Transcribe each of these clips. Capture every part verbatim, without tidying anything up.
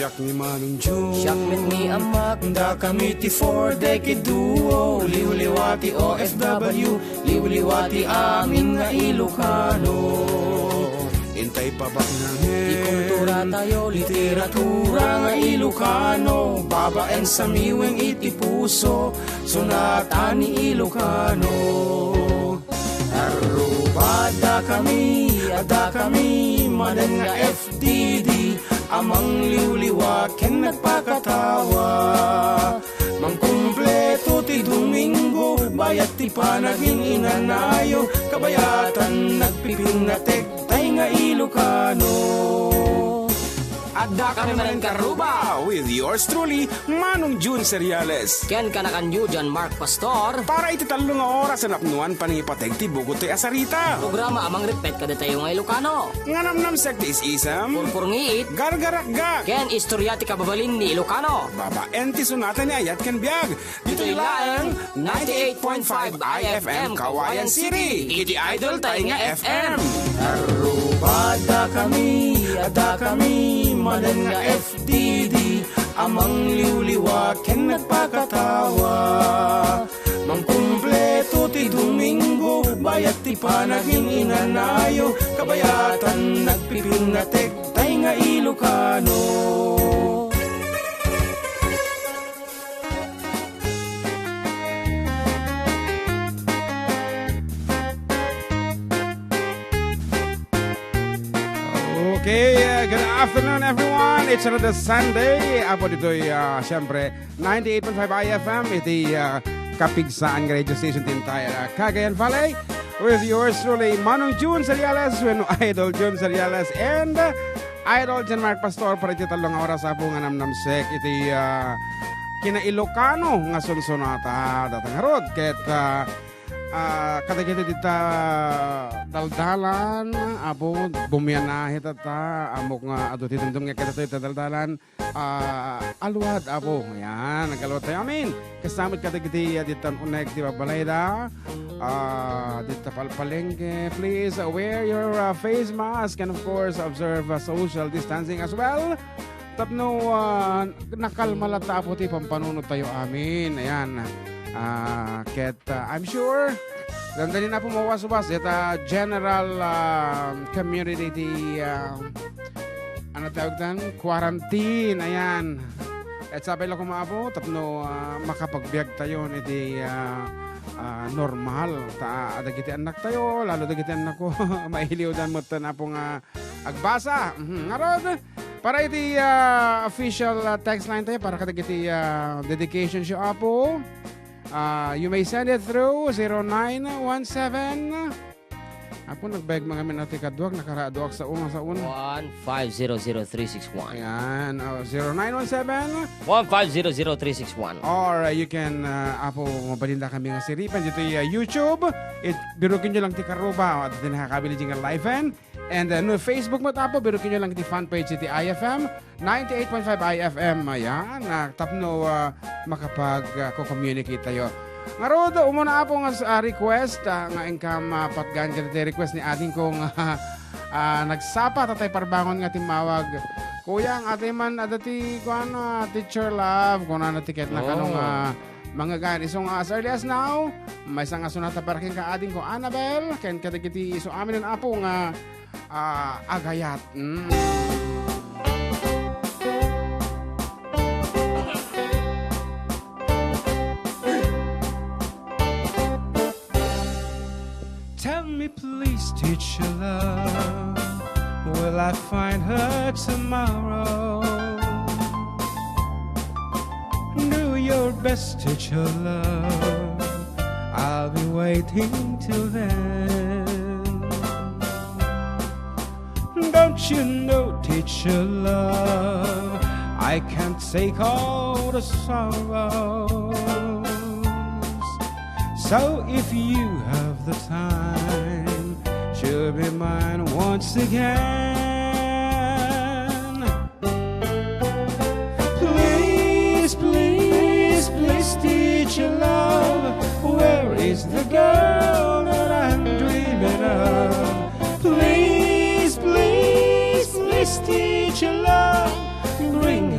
Siak ni Manong Jun. Siak met ni Ampak. Dakami ti Four Decade Duo. Liwliwa ti O F W. Liwliwa ti amin nga Ilocano. Intay pabaknangen. Ti kultura tayo, literatura nga Ilocano. Babaen samiweng iti puso. Sonata ni Ilocano. Aruba, dakami, dakami, manen nga F D D, a mangliwliwa ken nagpakatawa. Mangkumpleto ti Domingo, bayat ti panagin-inanayo, kabayatan nagpipinnatek tay nga Ilocano. Adda kami manen Karuba with yours truly, Manong Jun Seriales. Ken kanakanyo, John Mark Pastor. Para iti tallo nga oras a napnuan panangipateg ti bugot ti asarita. Programa a mangripet kadatayo nga Ilocano. Nga namnamsek ti is-isem. Purpurngiit. Gargarakgak. Ken istorya ti kababalin ni Ilocano. Babaen ti sonata ni ayat ken biag. Ditoy laeng ninety-eight point five I F M Kawayan City. Iti idol tay nga F M. Aruba, dakami, dakami, manen nga F D D, a mangliwliwa ken nagpakatawa. Mangkumpleto ti Domingo, bayat ti panagin-inanayo, kabayatan nagpipinnatek tay nga Ilocano. Okay, uh, good afternoon, everyone. It's another Sunday. Apo ditoy, uh, siyempre, ninety-eight point five I F M, iti, uh, kapigsaan nga radio station ti entire, uh, Cagayan Valley. With yours truly, Manong Jun Seriales, wenno Idol Jun Seriales, and, uh, Idol John Mark Pastor, para iti tallo nga oras, apo nga namnamsek iti, ah, kinailokano nga sunsonata. Data ngarud, ket, ah, ah, kadagiti dita daldalan, apo, bumianahe tata, ammok nga adu ti dumdum nga kadatoy ita daldalan, ah, aluad, apo. Yan, nagaluad tayo. Amin. Kastamot kadagiti, ah, ditan uneg ti babalayda. Ah, dita palpalengke, please, uh, wear your, uh, face mask and of course, observe, uh, social distancing as well. Tapno, uh, nakalma latta, apo, ti pampanunot tayo amin. Ayan. Ah, ket, uh, I'm sure, dandani na po mawaswas. Dita general, uh, community ti, uh, ano tawag tan? Quarantine. Ayan. Et sabay la koma, apo, tapno, ah, makapagbiag tayo iti, ah, ah, normal. Ta, adagiti annak tayo, lalo dagiti annak ko, mailiwdan met tan, apo, nga agbasa. Mhm. Ngarud, para iti, ah, official, ah, text line tayo, para kadagiti, ah, dedication show, apo. Ah, you may send it through zero nine one seven Apo, nagbayag mga minati kaduak, nakaraduak sa unang sa una. One five zero zero three six one. Ayan, oh, zero nine one seven. One five zero zero three six one. Or, uh, you can, uh, apo, mabalinda kami nga siripan dito, uh, YouTube. It, birukin nyo lang ti Karuba, o, dito nakakabili dyan nga live, and, and, uh, no, Facebook mo, apo, birukin nyo lang ti fan page iti I F M. Ninety-eight point five I F M, ayan, ah, tapno, ah, makapag, ah, ko-communicate tayo. Ngarud, umuna, apo, nga, ah, request, ah, nga inkam, ah, patgan kadagiti request ni ading ko nga, ah, nagsapa, tatay parbangon nga timmawag. Kuya, ang ati man, adda ti, kuan, ah, teacher love, kunana ti ket na kano nga mangagan. Isu nga as early as now, maysa nga sonata para ken ka ading ko, Annabel, ken kadagiti isu amin, apo, nga ah, agayat. Mm. Tell me please, teacher love, will I find her tomorrow? Do your best, teacher love, I'll be waiting till then. Don't you know, teacher love, I can't take all the sorrows. So if you have the time, she'll be mine once again. Please, please, please, teacher love, where is the girl that I'm dreaming of? Please, please, please, teacher love, bring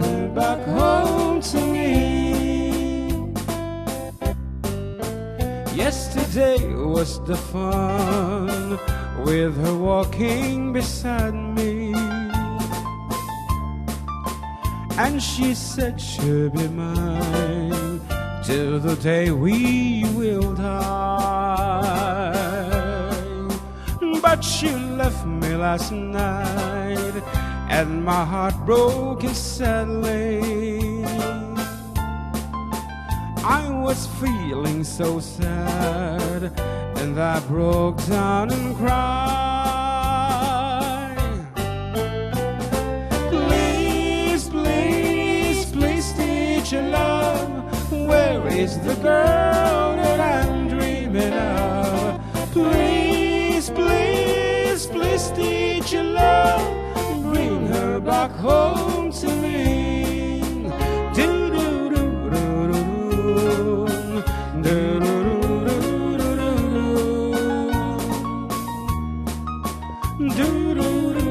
Day was the fun with her walking beside me. And she said she'll be mine till the day we will die. But she left me last night, and my heart broke sadly. I was feeling so sad, and I broke down and cried. Please, please, please, teacher love, where is the girl that I'm dreaming of? Please, please, please, teacher love, bring her back home to me. Do-do-do-do-do-do. Do-do-do-do-do-do. Do-do-do-do-do.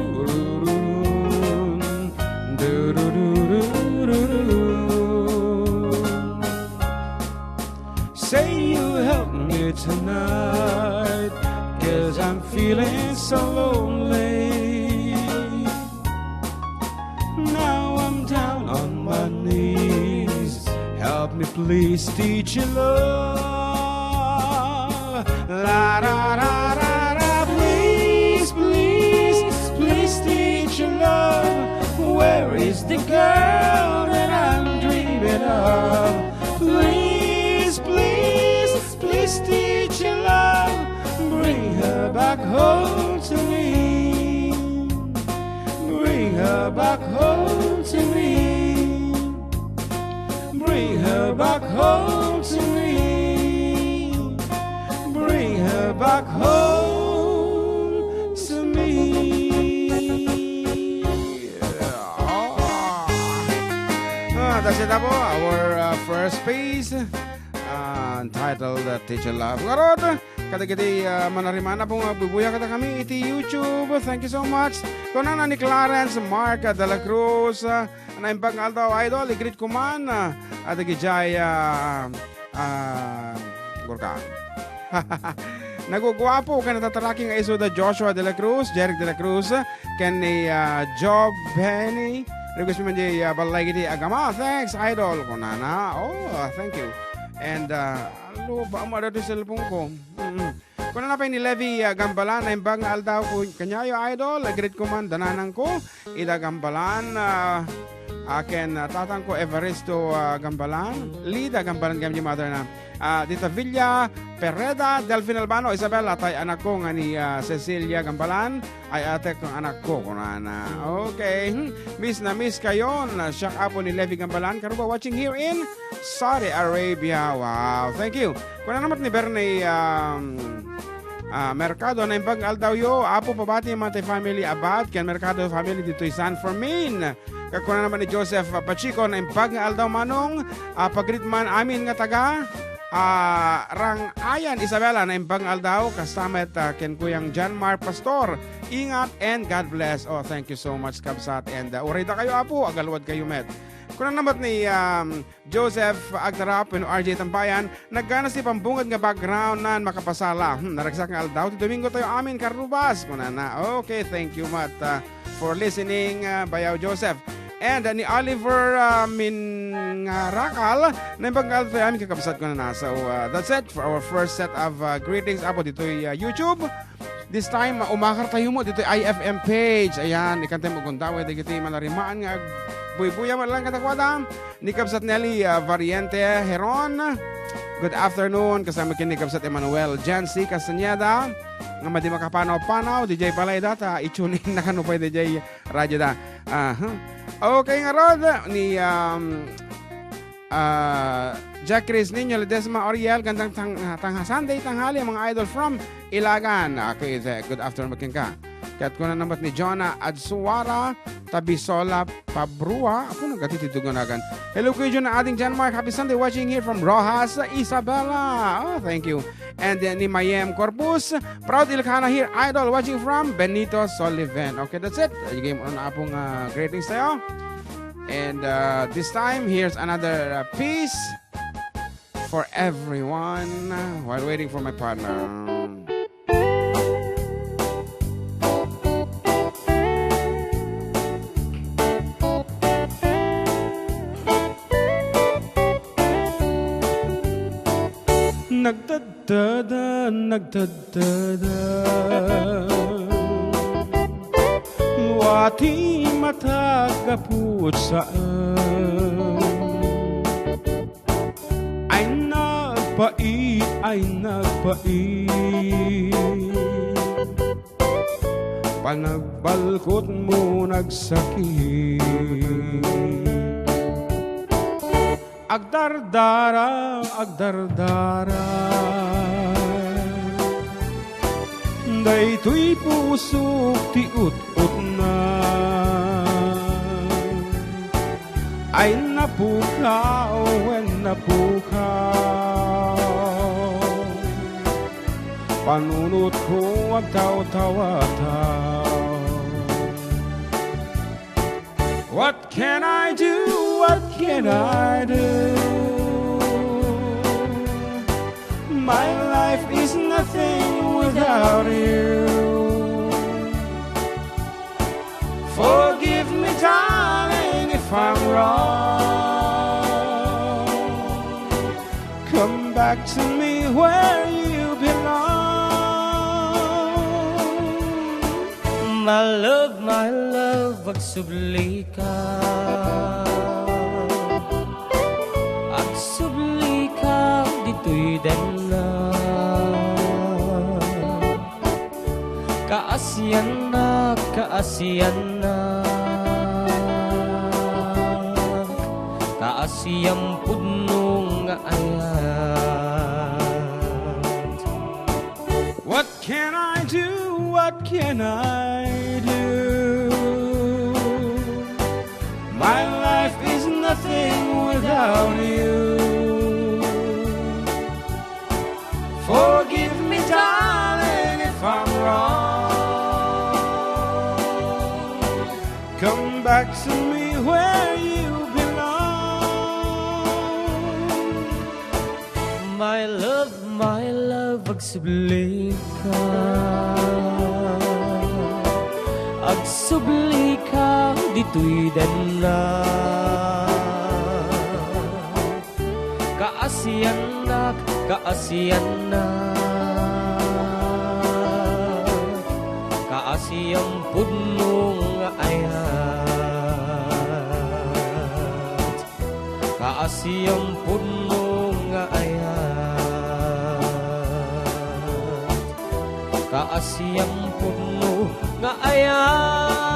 Do-do-do-do-do. Say you help me tonight, 'cause I'm feeling so lonely. Now I'm down on my knees. Help me, please, teacher love. La, da, da, da, da. Please, please, please, teacher love, where is the girl that I'm dreaming of? Please, please, please, teacher love, bring her back home to me. Bring her back home to me. Bring her back home to me. Bring her back home to me. Ah, that's it, apo. Our, uh, first piece, uh, entitled, uh, Teacher Love. Ngarud, kadagiti, uh, manariman, apo, nga agbubuya kadakami iti YouTube. Thank you so much. Kunana ni Clarence Mark, uh, de la Cruz, uh, naimbag nga aldaw, idol. I-greet ko man, uh, adagidiay, uh, ah, Gorka. Naguguapo ken natataraki nga isu da Joshua de la Cruz, Jeric de la Cruz, ken ni, ah, Job Benny. Request mi man di, ah, balay iti agama. Thanks, idol. Kunana. Oh, ah, thank you. And, ah, alo, ba, umada ti cellphone ko. Mm-mm. Kunana pay ni Levi, ah, Gambalan, naimbag nga aldaw ko, kaniayo, idol. I-greet ko man, dananang ko. Ida Gambalan, ah, ah, ken, ah, tatang ko Evaristo, ah, Gambalan, Lida Gambalan, ken ni mother na. Ah, Dita Villa, Pereda, Delfin Albano, Isabel, tay anak ko nga ni, ah, Cecilia Gambalan, ay atek ng anak ko, kunana. Okay. Hmm. Miss na miss kayon. Siak apo ni Levi Gambalan, karuba watching here in Saudi Arabia. Wow, thank you. Kunana met ni Bernie, um, Ah, Mercado, naimbag nga aldawyo, Apo, pabati man ti family Abad, ken Mercado family ditoy San Fermin. Ket kunana man ni Joseph Pacheco, naimbag nga aldaw manong, ah, pagrit man amin nga taga, ah, Rang-ayan, Isabela, naimbag nga aldaw, kasta met, ah, ken Kuyang John Mar Pastor. Ingat and God bless. Oh, thank you so much, kabsat. And, ah, uray dakayo, Apo, agaluad kayo met. Kunana met ni, um, Joseph Agnarap wenno R J Tambayan, nagganas ti pambungad nga background nan makapasala. Hmm, naragsak nga aldaw ti Domingo tayo amin, karubas, kunana. Okay, thank you, Mat, uh, for listening, uh, Bayaw Joseph. And, uh, ni Oliver, uh, Mingarakal, naimbag nga aldaw tayo amin, kakabsat, kunana. So, uh, that's it for our first set of, uh, greetings, Apo, ditoy, uh, YouTube. This time, umakar tayo mo ditoy I F M page. Ayan, ikantay mo gundaway dagiti manarimaan nga agbuybuya met lang kadakuada. Ni Kabsat Nelly, ah, Variante Heron. Good afternoon. Kasama ken ni Kabsat Emmanuel Jancy Castañeda. Nga madi makapanaw-panaw, D J Balay data, i-tune in na kano pa D J Radio da. Aha. Okay, ngarud, ni, um, Ah, Jack Chris Niño Ledesma Oriel, gandang tang-, ah, tangha-, Sunday tanghali, mga idol from Ilagan. Okay, the, good afternoon, makin ka. Ket kuna naman ni Jonah Adsuara, Tabisola Pabrua. Ako nagkatitidog nga nagan. Hello, Kuya Jonah, Ading John Mark. Happy Sunday, watching here from Roxas, Isabela. Oh, thank you. And then ni Mayem Corpus, proud Ilocana here, idol, watching from Benito Sullivan. Okay, that's it. Game on apong, ah, greetings tayo. And, uh, this time, here's another, uh, piece. for everyone while waiting for my partner. Nagtadtada, nagtadtada. Wa ti matagaput saan. Ay nagpait, ay nagpait. Panagbalkot mo nagsakit. Agdardara, agdardara. Daytoy pusok ti ut-utna. Ay napukaw, wen napukaw. Panunotko agtawtawataw. What can I do? What can I do? My life is nothing without you. Forgive me, darling, if I'm wrong. Come back to me where you belong. My love, my love, agsubli ka. Agsubli ka ditoy denna. Kaasiannak, kaasiannak, kaasian pudno nga ayat. What can I do? What can I do? My life is nothing without you. Forgive me, darling, if I'm wrong. Come back to me where you belong. My love, my love, agsubli ka. Agsubli ka ditoy denna. Kaasiannak, kaasiannak, kaasian pudno nga ayat. Kaasian pudno nga ayat. Kaasian pudno nga ayat.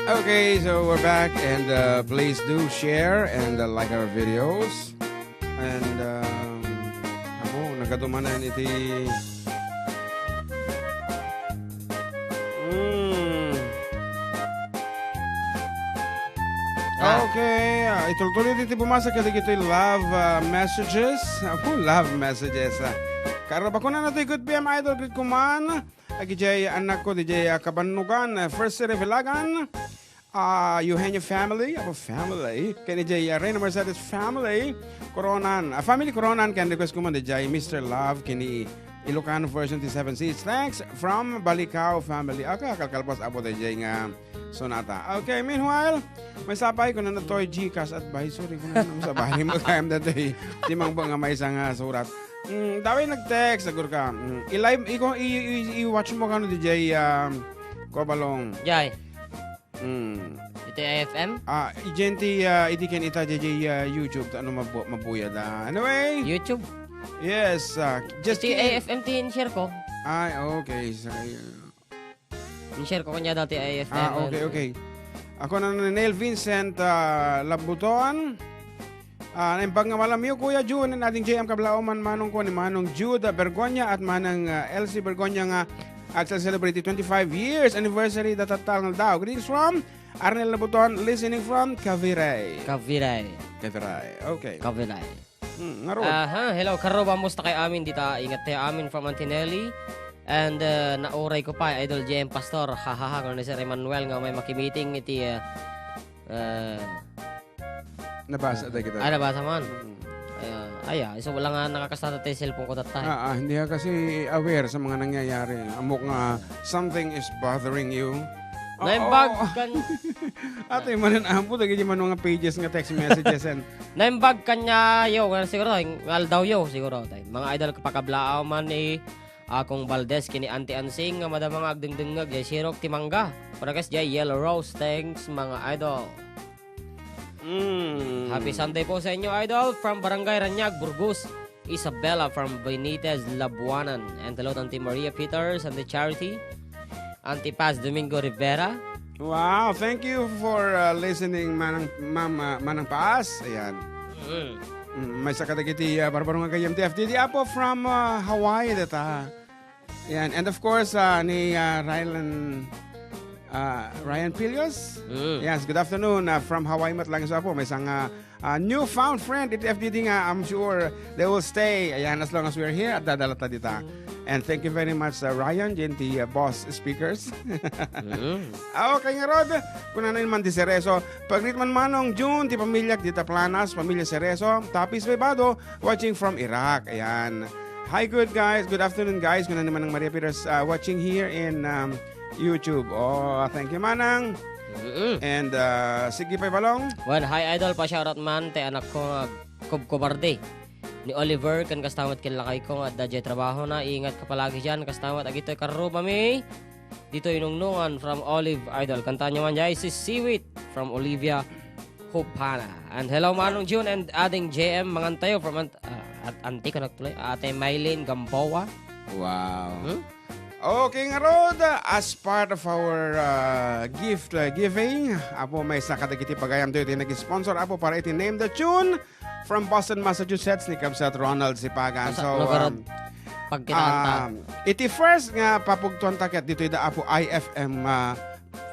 Okay, so we're back, and, uh, please do share and, uh, like our videos. And, um, amo, nagatumanan iti, mm. Ah. Okay, ah, itultuloy iti bumasa kadagitoy love, ah, messages. Apo, love messages, ah. Karabakuna na to'y good P M idol, greet ko man. Agidiay anakko, didiay, ah, Kabannugan, ah, First City Vilagan, ah, Eugenio family, apo family, ken didiay, ah, Reyna Mercedes family, Coronan, ah, family Coronan, ken request ko man didiay, Mister Love, ken ni Ilocano version ti Seven Seas. Thanks from Balicao family. Aka, kalkalpas, apo didiay nga sonata. Okay, meanwhile, may sapay ko na natoy Gcash advisory ko na, no, sa bali mo kayam datoy, di mang ba nga may isang, ah, surat. Mm, daway nag-text, agur ka. Mm, i-live, i-, i-, i-, i-watch mo kano, D J, um, Kobalong. Jay. Mm. Iti I F M? Ah, ijenti, ah, idi ken ita, D J, ah, YouTube, ta ano mabu-, mabuya da. Anyway. YouTube? Yes, ah, just Iti ki- I F M ti in-share ko. Ay, okay. Sa, In-share ko kanya dati I F M. Ah, okay, okay. Ako na ni Neil Vincent, ah, Labuton. Ah, naimbag nga malamyo, Kuya Jun, and Ading J M Kablaoman, manong ko ni Manong Jude Bergonya at Manang, ah, Elsie Bergonya nga at celebrate twenty-five years anniversary datatta nga aldaw. Greetings from Arnel Labuton, listening from Cavite. Cavite. Cavite. Okay. Cavite. Hmm, ngarud. Aha, hello, Karuba, musta kay amin dita? Ingat tayo amin from Antinelli. And, uh, nauray ko pa, Idol J M Pastor. Hahaha, kano ni Sir Emmanuel nga may makimiting iti, uh, uh, Nabasa da kita. Ah, nabasa man. Mm. Ayan. Ay, ah, isu lang nga nakakasata tayo cellphone ko tattay. Ah, ah, hindi ka kasi aware sa mga nangyayari. Amok nga something is bothering you. Naimbag Oo. kan- Ate, manan ampo, dagiti man mga pages nga text messages and Naimbag kanya yo, nga siguro, nga aldaw yo, siguro, tay. Mga idol, kapakablaaw man ni Akong Valdez, kini Auntie Ansing, nga madama nga agdengdengngeg, jay sirok ti mangga. Para kas jay Yellow Rose, thanks, mga idol. Mm. Happy Sunday po sa inyo, idol. From Barangay Ranyag, Burgos, Isabela from Benitez, Labuanan. And hello, Auntie Maria Peters, Auntie Charity, Auntie Paz Domingo Rivera. Wow, thank you for, uh, listening, Manang, Ma'am, uh, Manang Paz. Ayan. Mm. Mm, maysa kadagiti, uh, barbaro nga gayyem ti F D D Apo from, uh, Hawaii, data. Ayan. And of course, uh, ni, uh, Rylan, uh, Ryan Pilios. Mm. Yes, good afternoon, uh, from Hawaii met lang isu, Apo. Maysa nga ah, newfound friend iti F D D nga, I'm sure they will stay. Ayan, as long as we're here, adda da latta dita. And thank you very much, uh, Ryan, diay ti, uh, boss speakers. Mm. Ah, okay, ngarud, kunana man ti Cerezo. Pag-greet man Manong June, ti pamilyak dita Planas, pamilya Cerezo, Tapis Baybado, watching from Iraq. Ayan. Hi, good guys. Good afternoon, guys. Kunana man Maria Peters, uh, watching here in, um, YouTube. Oh, thank you, Manang. Mm-mm. And, uh, sige pay, Balong. Well, hi, idol, pa-shoutout man ti anakko nga kubkubardi ni Oliver, ken kasta met ken lakayko nga adda diay trabahona. Ingat ka palagi diyan, kasta met agitoy karrubami. Ditoy Nungnungan from Olive, idol. Kantaanyo man diay, Sisiwit from Olivia Hupana. And hello, Manong June and Ading J M, mangan tayo from Ant-, ah, at Antico na tuloy. Ate Mylene Gamboa. Wow. Hmm? Okay, ngarud, as part of our, uh, gift, uh, giving, Apo, maysa kadagiti pagayam ditoy nag-sponsor, Apo, para iti Name the Tune from Boston, Massachusetts, ni Kabsat Ronald Sipagan. Asa, So, no, garud, um, pagkitaanta. um, iti first nga papugtuanta ket ditoy da, Apo, I F M, uh,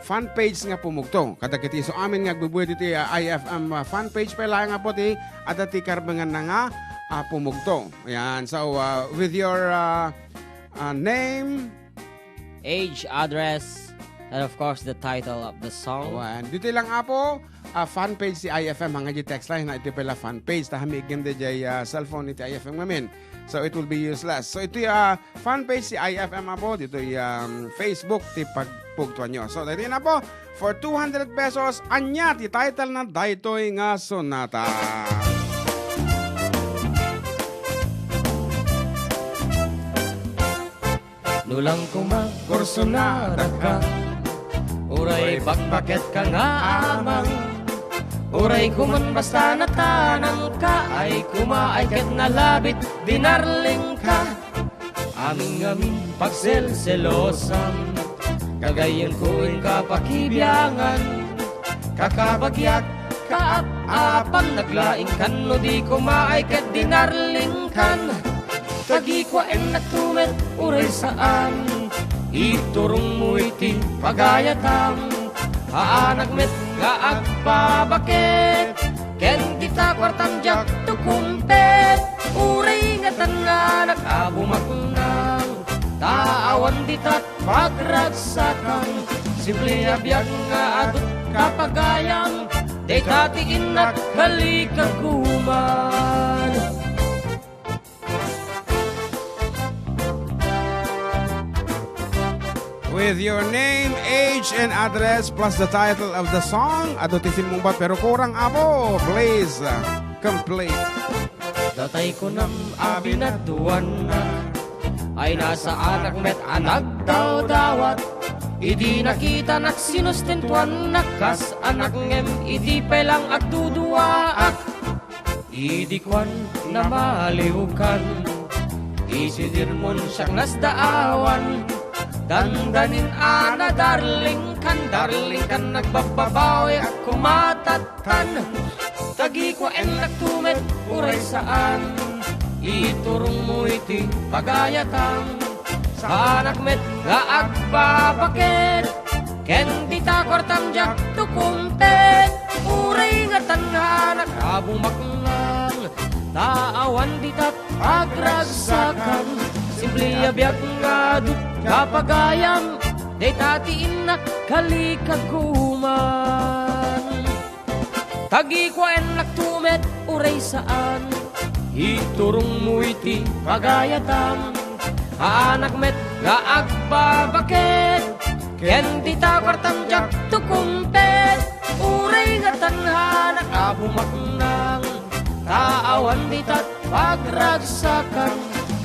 fan page nga pumugto. Kadagiti isu amin nga agbubuy ditoy, uh, I F M, uh, fan page pay laeng, Apo, ti adda ti karbenganna nga, uh, pumugto. Ayan. So, uh, with your, uh, uh, name, age, address, and of course, the title of the song. Awan. Ditoy lang, Apo, ah, fan page ti I F M, nga di text line, na iti pala fan page, ta hamiggem da jay, ah, cellphone iti I F M ngamin. So, it will be useless. So, iti, ah, fan page ti I F M, Apo, ditoy, um, Facebook, ti pagpugtuan nyo. So, daytoy na, Apo, for two hundred pesos, ania ti title na daytoy nga sonata. No lang koma, kursunada ka, uray bakbaket ka nga amang, uray kuman basta natanang ka, ay kuma, ay ket nalabit, dinarling ka. Amin ngamin pagselselosan, kagayem ko inka pakibiangan. Kakabagiak, kaap-apan, naglaing kan no di kumaay ket dinarling kan. Tagikua ennak tumet, uray saan, iturong mo iti pagayatam. Haanak met nga agpabaket, ken dita kuartam diak to kumpet. Uray nga tannanak a bumaknang, ta awan ditat pagragsakan. Simple a biag nga adut kapagayam, dayta ti innak kalikaguman. With your name, age, and address, plus the title of the song, adu ti simmungbat, pero kurang, Apo, please, uh, complete. Datay kunam a binaduanna, ay nasaanak met a nagdawdawat. Idi nakitanak sinustentuannak kas anak ngem idi pay lang agduduaak. Idi kuan namaliwkan, isidirmon siak nasdaawan. Dandanin a nadarlingkan, darlingkan nagbabbabawiak kumatat. Tan, tagikua ennak tumet, uray saan, iturong mo iti pagayatam. Saanak met nga agbabaket, ken dita kuartam diak to kumpet. Uray nga tannanak a bumaknang, Ta awan ditat pagragsakan, simple a biag nga adut kapagayam, dayta ti innak kalikaguman. Tagikuaennakto met uray saan, iturongmo iti pagayatam, aanak met nga agbabaket, ken dita kuartam diakto kumpet, uray nga tanghanak a bumaknang, ta awan ditat pagragsakan,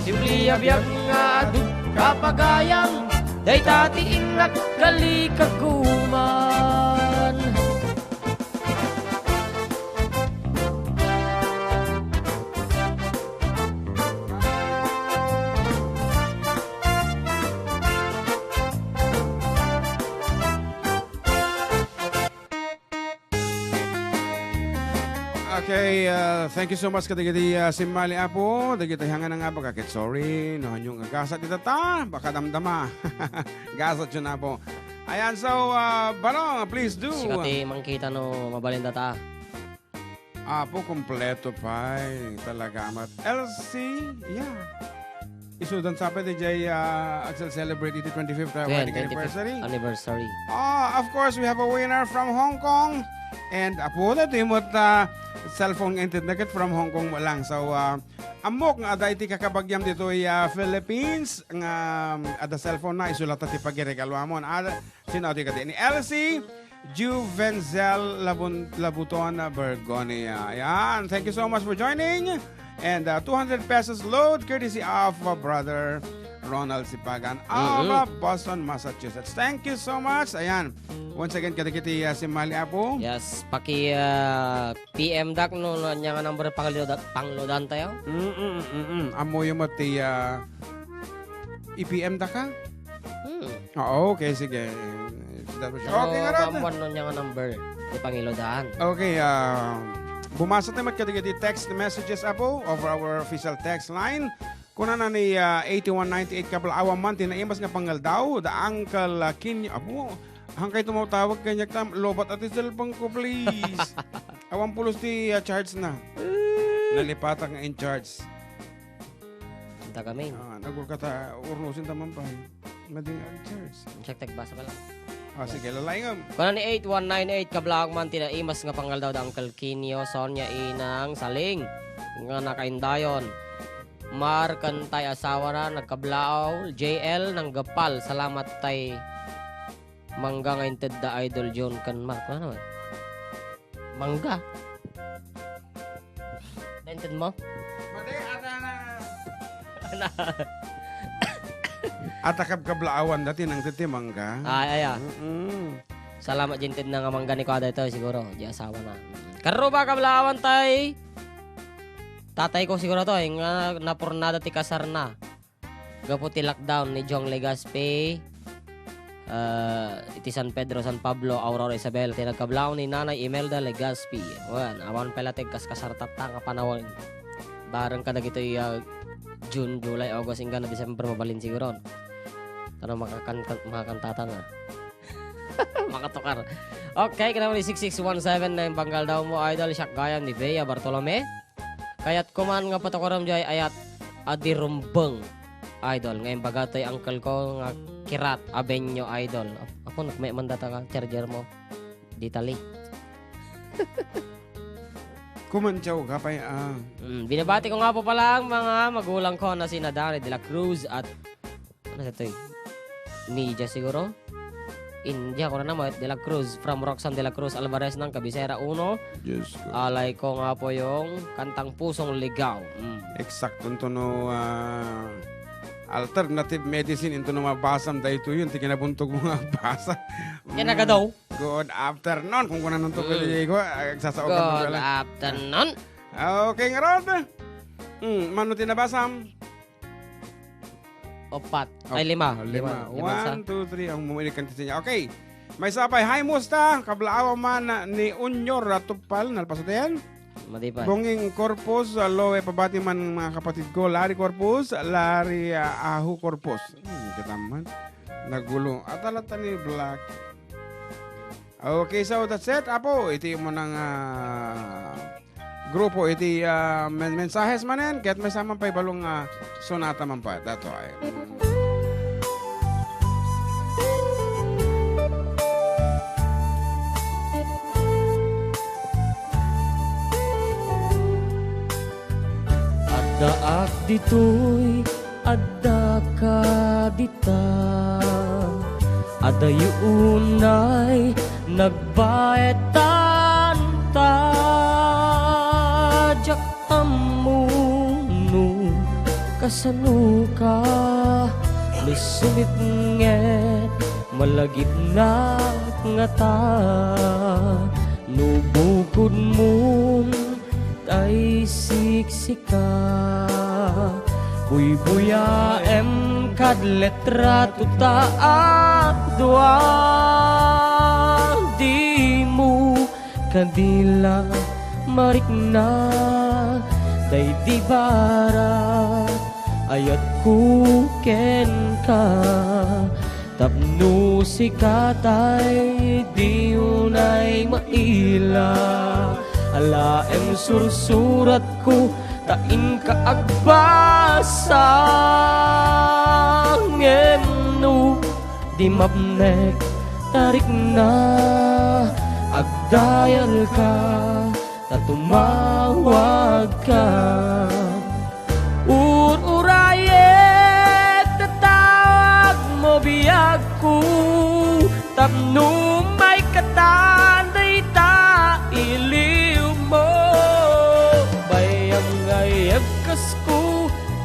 simple a biag nga adut kapagayam, dayta ti innak kalikaguman. Okay, uh, thank you so much kadagiti, uh, simmali, Apo. Dagiti hangan nga baga ket sorry no hanyo nga gasat dita ta, baka damdama. Gasat yun, Apo. Ayan, so, uh, Balong, please do. Sika ti mangkita no mabalin data. Apo, kompleto pay. Talaga amat. L C, yeah. Isudan sa pay dijay, ah, agsel-celebrate iti twenty-fifth, ah, Ayan, wedding twenty-fifth anniversary. Anniversary. Ah, of course, we have a winner from Hong Kong. And apo, daytoy met, ah, cellphone nga inted na ket from Hong Kong met lang. So, ah, ammok nga adda iti kakabagiam ditoy, ah, Philippines nga, um, adda cellphone na, isu latta ti pagiregaluamon. Ah, sino atoy kadi? Ni L C Juvenzel Labun-, Labuton, ah, Bergonia. Ayan. Thank you so much for joining. And, uh, two hundred pesos load courtesy of, uh, Brother Ronald Sipagan of, Mm-hmm. uh, Boston, Massachusetts. Thank you so much. Ayan. Once again, kadagiti, uh, simmali, Apo. Yes, paki, uh, P M dak no, no, anya nga number pangloda-, pangloadan tayo? Mm-mm, mm-mm. Ammoyo met ti, uh, i-P M da ka? Hmm. Oo, okay, sige. Is that what you- Pero Okay, nga, Rod. Maammuan no anya nga number ti pangiloadan. Okay, ah, bumasa tayo met kadagiti text messages, Apo, over our official text line. Kunana ni, ah, eighty-one ninety-eight Kablaawan man ti naimas nga pangaldaw, da Uncle, ah, Kinyo. Apo, hangkay tumatawag kaniak tam, lobat at cellphone ko, please. Awan pulos ti, ah, charge na. Nalipatak nga in charge. Anta kami. Ah, nagurkata, urnusin ta man pay. Mading ang church. Check, text, basa ka lang. Ah, sige, lalaingam. Kuna ni eight one nine eight, kablaaw man ti naimas nga pangaldaw da Uncle Kinyo, Sonia, Inang, Saling, nga nakaindayon. Mar, kantay, asawa na, nagkablaaw, J L, nanggapal, salamat tay mangga nga inted da Idol John ken Mark. Ano naman? Mangga. Nainted mo? Mati, ada na. Ada. Ada kabkablaawan dati nang titi mangga. Ay, aya. Mm-mm. Salamat, jinted na nga mangga ni Kuya daytoy, siguro. Di asawa na. Karuba, kablaawan tay. Tatay ko siguro to, eh, nga napurnada ti kasar na. Gapu ti lockdown ni Jong Legaspi, ah, iti San Pedro, San Pablo, Aurora Isabel, ti nagkablaaw ni Nanay Imelda Legaspi. Wen, awan pay la ti agkaskasartatta nga panawen. Bareng kadagitoy, ah, June, July, August, inggana December, mabalin siguro. Tano makakan-, makakantata nga. Makatukar. Okay, kinamali six six one seven na yung banggal daw mo, idol. Siak gayam ni Bea Bartolome. Kayat ko man nga patukaram jay ayat a di rumbeng, idol, nga imbaga toy uncle ko nga Kirat Abenyo, idol. Ako, nagme-, man data ka charger mo. Ditali. Kumantsaw ka pay, ah. Mm, binabati ko nga po pala ang mga magulang ko na sina Danny de la Cruz at Ano sa toy? India siguro? India, ko na naman, De La Cruz, from Roxanne De La Cruz Alvarez ng Cabecera uno. Diyos ko. Alay ko nga po yung kantang Pusong Ligaw. Mm. Eksakto to no, ah, alternative medicine into no mabasam dayto yun, ti kinabuntog mo nga basa. Kaya Mm. nagadaw. Good afternoon. Kung kunan to Mm. pwede ko, ah, agsasaokan mo Good pala. afternoon. Okay, nga Rod. Mm, mano ti nabasam? Opat. Ay, Op-, lima. ah, lima. Lima. Lima sa One, two, three. Ang mumili kan niya. Okay. May sapay. Hi, musta? Kablaaw man ni Unyor, ah, Tupal. Nalpasat yan? Madipan. Bonging Corpus, ah, Loe, pabati man mga kapatid ko. Larry Corpus, Larry, ah, Ahu Corpus. Hmm, kataman. Nagulo. At alata ni Black. Okay, so that's it. Apo, iti mo nang, ah, grupo iti, ah, men-, mensahes manen, ket maysa man pay balo nga sonata man pay. Datoy. Addaak ditoy, addaka dita. Adayo unay nagbaetan ta. Diak ammo no kasanoka, no sumitnget malagipnak ngata, no bukodmon tay siksika. Buybuyaem kad litrato ta a dua, dimo kadi la marikna, daydi barat ayatko kenka. Tapno sika tay di unay maila, alaem sursuratko ta inka agbasa. Ngem no di mapnek ta rikna, agdayalka ta tumawagka. Ur-urayek, tatawagmo biagko, tapno maikatan dayta iliwmo. Bayam nga iyebkasko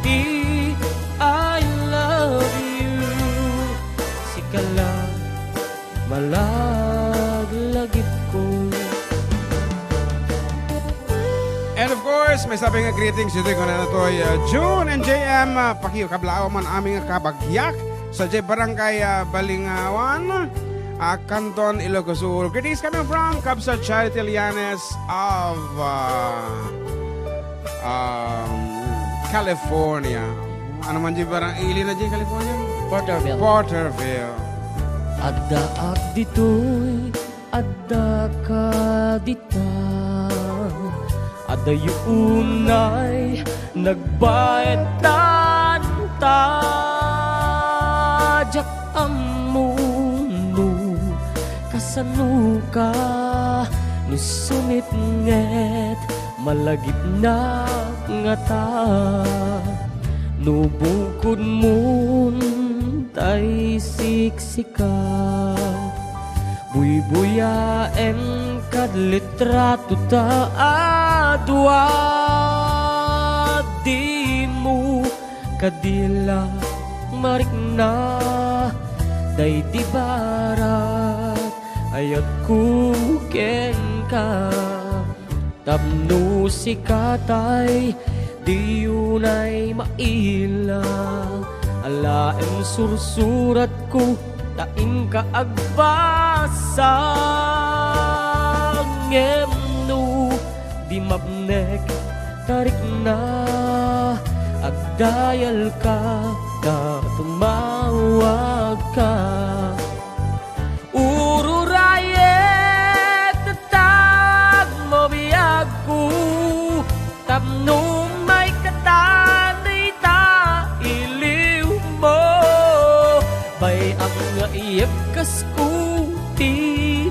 ti I love you. Sika la, malaglagipko. And of course, maysa pay nga greetings ditoy kunana toy, uh, June and J M, uh, pakikablaaw man amin nga kabagyak sadiay Barangay, uh, Balingawan, uh, Canton, Ilocos Sur. Greetings coming from Kabsat Charity Llanes of, uh, um, California. Ano man di barang ili na di California? Porterville. Porterville. Addaak ditoy, addaka dita. Adayo unay nagbaetan ta. Diak ammo no kasanoka, no sumitnget malagipnak ngata, no bukodmon tay siksika. Buybuyaem kad litrato ta a dua, dimo kadi la marikna, daydi barat ayatko kenka. Tapno sika tay di unay maila, alaem sursuratko ta inka agbasa. Ngem no di mapnek ta rikna, agdayalka ta tumawagka. Ur-urayek, tatawagmo biagko, tapno maikatan dayta iliwmo. Bay-am nga iyebkasko ti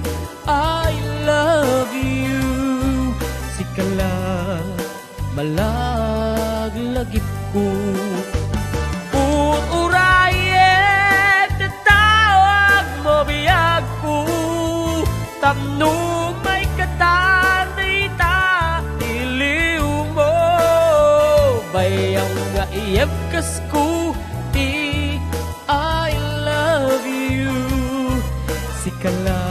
I love you. Sika la, malaglagipko. Ur-urayek, tatawagmo biagko, tapno maikatan dayta iliwmo. Bay-am nga iyebkasko ti I love you. Sika la,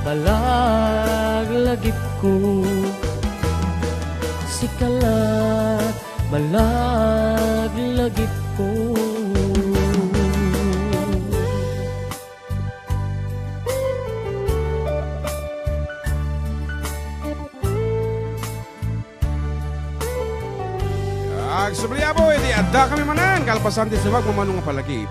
malaglagipko. Sika la, malaglagipko. Agsubli, Apo, iti adda kami manen, kalpasan ti sumagmamano nga palagip.